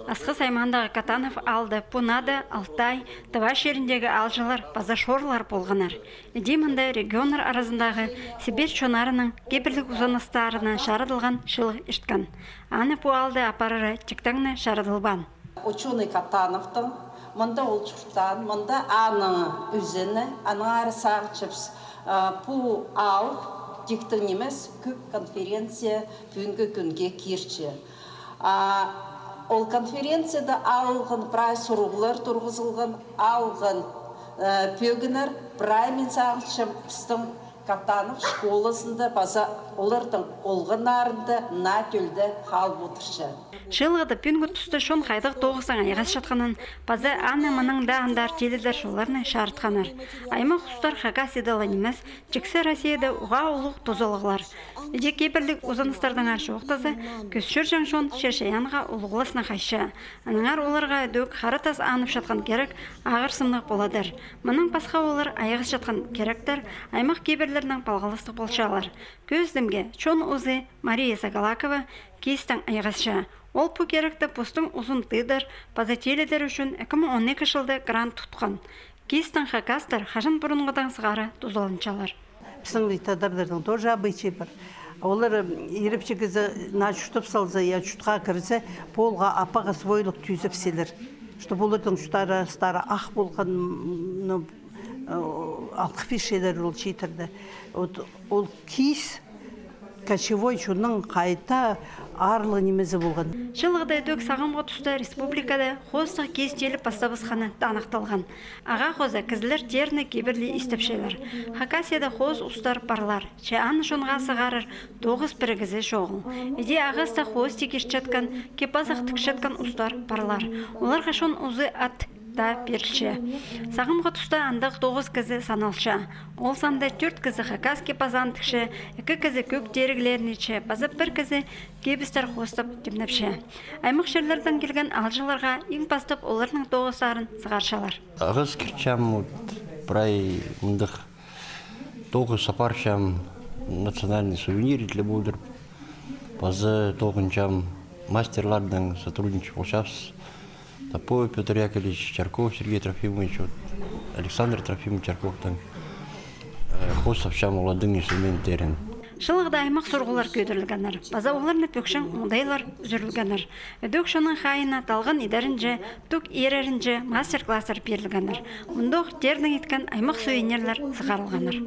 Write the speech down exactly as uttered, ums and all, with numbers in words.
Асхыс аймаандағы Катанов аалда пу наада Алтай, Тыва чиріндегі аалҷылар паза шорлар полғаннар. Іди мында регионнар аразындағы Сибирь чоннарының кибірліг узаныстарына чарадылған чыылығ ирткен. Аны пу аалда апарары тиктең не чарадылбаан. Учёный Катановтың мында ол чуртаан, мында аның ӱзені, аннаңар сағынчабыс, а, пу аал тиктең нимес, кӧп конференция пӱӱнгі кӱнге кирче. А, ол конференцияда алғын прай сурығлар турғызылған, алғын, э, пӧгіннер, прай, мин сағынчам, пістің Катанов школазында паза олардың олғаннарында наа тӧлде халып одырча. Чыылығда пӱӱнгі туста чон хайдағ тоғыстаң айғасчатханын паза аны мынаң даа андар тилідер чолларны чарытханнар. Аймах устар Хакасияда ла нимес, тиксі Россияда уғаа улуғ тузалығлар. Іди кибірліг узаныстардаңар чоохтаза, кӧс чӧрҷең чон че чайаанға улуғласны хайча. Аннаңар оларға ідӧк хара тас анып чатхан кирек ағырсымнығ поладыр. Мынаң пасха олар айғасчатхан киректер аймах кибірлернең палғалыстығ полчалар. Кӧзідімге, чон узы Мария Сагалакова киистең айғасча. Ол пу киректі постың узун тыыдар паза тилідер ӱчӱн ікі муң он ікі чылда грант тутхан. Киистең хакастар хаҷан пурунғыдаң сығара тузаланчалар. Пістің ли тадарларның тоже обычай пар. Олар, м, ирепчі кізі наа чуртап салза, я чуртха кірзе, полға апаға свойлығ тӱзепселер. Чтоб олардың чуртары астары ах полған, м, ну, э, алғып пирчелер ол чииттерде. Вот ол киис кочевой чонның хайда аарлығ нимезі полған. Чыылығда ідӧк сағамғы туста республикада хоостығ киис тилі пастабысханы таныхталған. Ағаа хоза кізілер теерні кибірлі истепчелер. Хакасияда хоос устар парлар, че аны чонға сығарар тоғыс пірігізі чоғыл. Іди ағаста хоос тигірчеткен, ке пазах тікчеткен устар парлар. Оларға чон узы ат таа пирілче. Сағамғы туста андағ тоғыс кізі саналча. Ол санда тӧрт кізі хакас кип-азаан тікче, ікі кізі кӧк теериглерін итче, паза пір кізі кибістер хоостап тимнепче. Аймах чирлердең килген аалҷыларға иң пастап оларның тоғыстарын сығарчалар. Ағас кирчем, вот, прай мындағ тоғыс апарчам, национальный сувенир иділіп одыр. Паза тоғынчам, мастерлардаң сотрудничать полчабыс. Топоев Пётр Яковлевич, Чарков Сергей Трофимович, вот, Александр Трофимович Чарковтаң, э, хоостапчам олардың инструменттерін. Чыылығда аймах сурығлар кӧдірілгеннер, паза оларны пӧкчең оңдайлар ӱзӱрілгеннер. Ідӧк чонның хайиина талған идерінҷе, тук ирерінҷе мастер-класстар пирілгеннер. Мындох теернең иткен аймах сувенирлер сығарылғаннар.